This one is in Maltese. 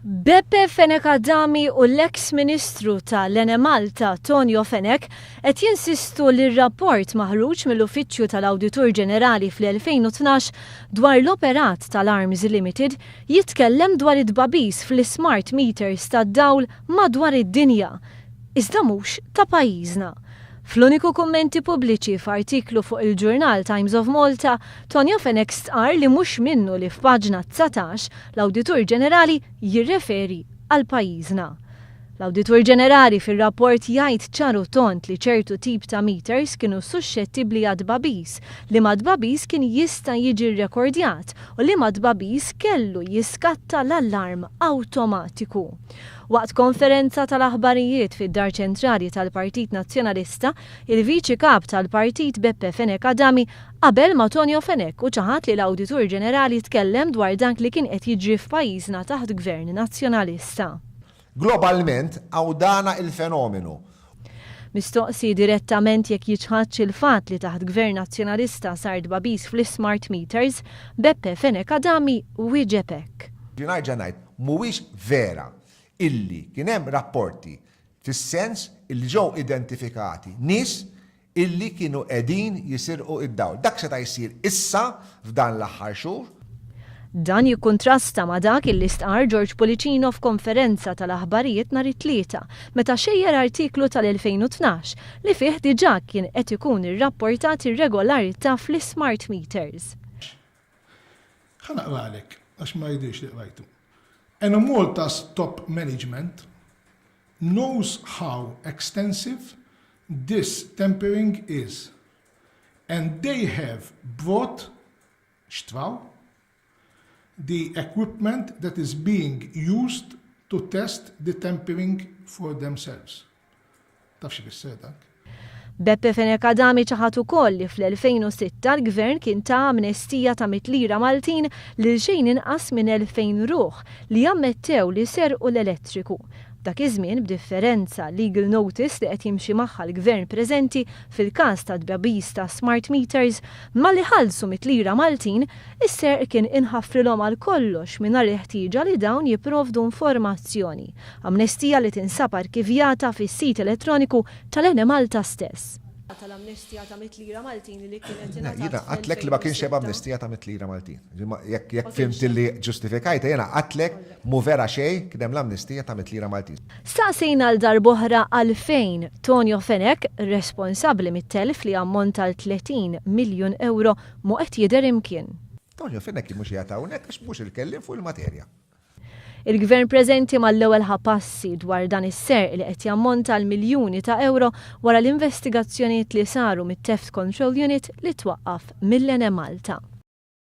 Beppe Fenech Adami u l-eks Ministru ta' l-Enemalta Tonio Fenech qed jinsistu li r-rapport maħruġ mill-Uffiċċju tal-Awditur Ġenerali fl-2012 dwar l-operat tal-Arms Limited jitkellem dwar it-tbagħbis fl-ismart meters tad-dawl madwar id-dinja, iżda mhux ta' pajjiżna. Fl-uniku kummenti pubbliċi f'artiklu fuq il-ġurnal Times of Malta, Tonio Fenech stqarr li mhux minnu li f'paġna 19 l-Awditur Ġenerali jirreferi għal pajjiżna. L-Awditur Ġenerali fir-rapport jgħid ċar u tond li ċertu tip ta' meters kienu suxxettibbli għat-tbagħbis, liema tbagħbis kien jista' jiġi rrekordjat u liema tbagħbis kellu jiskatta l-allarm awtomatiku. Waqt konferenza tal-aħbarijiet fid-Dar Ċentrali tal-Partit Nazzjonalista, il-Viċi Kap tal-Partit Beppe Fenech Adami qabel ma' Tonio Fenech u ċaħad li l-Awditur Ġenerali tkellem dwar dak li kien qed jiġri f'pajjiżna taħt Gvern Nazzjonalista. Globalment hawn dana il-fenomenu. Mistoqsi direttament jekk jiċħadx il-fatt li taħt Gvern Nazzjonalista sar tbagħbis fl-ismart meters, Beppe Fenech Adami wieġeb hekk. Nerġa' ngħid, mhuwiex vera illi kien hemm rapporti fis-sens illi ġew identifikati nies illi kienu qegħdin jisirqu d-dawl. Dak seta' jsir issa f'dan l-aħħar xhur. Dan jikkuntrasta ma' dak illi stqarr George Pullicino f'konferenza tal-aħbarijiet nhar it-Tlieta, meta xejjer artiklu tal-2012 li fih diġà kien qed ikun irrapportat irregolarità fl-ismart meters. Ħa naqralek għax ma jidhirx li qrajtu. Enemalta's top management knows how extensive this tampering is and they have brought xtraw the equipment that is being used to test the tampering for themselves. Taf x'ifisser dak? Beppe Fenech Adami ċaħad ukoll li fl-2006 l-Gvern kien ta amnestija ta' mitt lira Maltin lil xejn inqas minn 2,000 ruħ li ammettew li serqu l-elettriku. Dak iż-żmien, b'differenza, legal notice li qed jimxi magħha l-Gvern preżenti fil-każ ta' tbagħbis ta' smart meters, malli ħallsu mit-lira Maltin, is-serq kien inħafrilhom għal kollox mingħajr il-ħtieġa li dawn jipprovdu informazzjoni. Amnestija li tinsab arkivjata fis-sit elettroniku tal-Enemalta stess. Tal-amnestija ta' mitt lira Maltin li kienet ingħatat. Jiena għedtlek li ma kienx hemm amnestija ta' mitt lira Maltin. Jekk fhimt li ġustifikajta jiena għedtlek mhu vera xejn kien hemm l-amnestija ta' mitt lira Maltin. Staqsejna għal darb'oħra għalfejn Tonio Fenech, responsabbli mit-telf li jammonta għal 30 miljun ewro, mhu qed jidher imkien. Tonio Fenech mhux qiegħed hawnhekk għax mhux il-kelliem fuq il-materja. Il-Gvern preżenti mal-ewwel ħa passi dwar dan is-serq li qed jammonta għal miljuni ta' ewro wara l-investigazzjonijiet li saru mit-Theft Control Unit li twaqqaf mill-Enemalta.